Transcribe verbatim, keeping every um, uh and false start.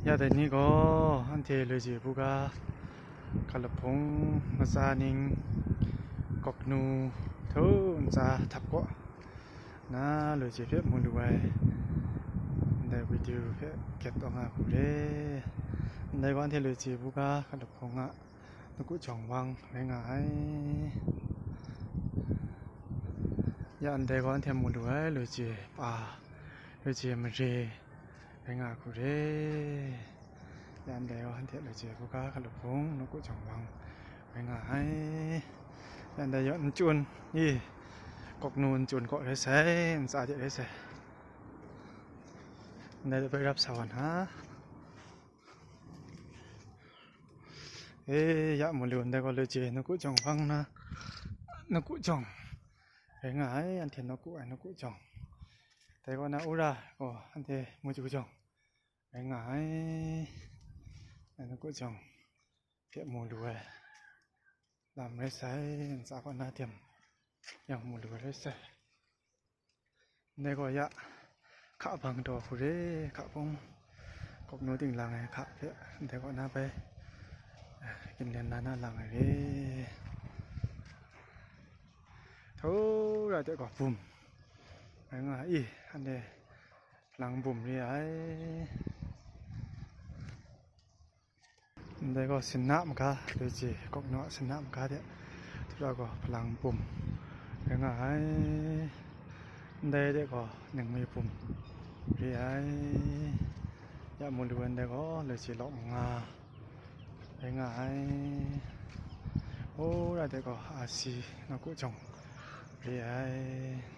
Ya dai ni gaw anhte loi je buga, hkalap hpung, matsa ning, kawknu, htu ntsa htap kaw na loi je hpe mu lu ai, ndai video hpe gyet taw nga hku re. Ndai gaw anhte loi je buga hkalap hpung a naku jawng wang rai nga ai. Ya ndai gaw anhte mu lu ai loi je pa, loi je mare rai nga hku re. Ya ndai gaw anhte loi je buga hkalap hpung naku jawng wang rai nga ai. Ya ndai yaw nchyun, i, kawknu nchyun kaw rai sai, ntsa de rai sai. Ndai de bai rap sa wa na. E, ya mu lu ndai gaw loi je naku jawng hpang na, naku jawng rai nga ai, anhte naku ai naku jawng. Dai gaw na ura gaw anhte mu ju jawng rai nga ai, ai naku jawng hte mu lu ai lam rai sai, ntsa kaw na dem yang mu lu ai rai sai. Ndai gaw ya, hka bang daw hku re, hka bung, kawknu ting lang ai hka hpe, ndai kaw na bai, eh, ginlen la na lang ai re. Htura de gaw bum, ngai nga i, anhte hpalang bum re ai. Ndai gaw sinna maga, loi je kawknu a sinna maga de, htura gaw hpalang bum rai nga ai. Ndai de gaw ningmi bum re ai. Ya mu lu ai ndai gaw loi je lawk nga rai nga ai. Ura de gaw asi naku jawng re ai.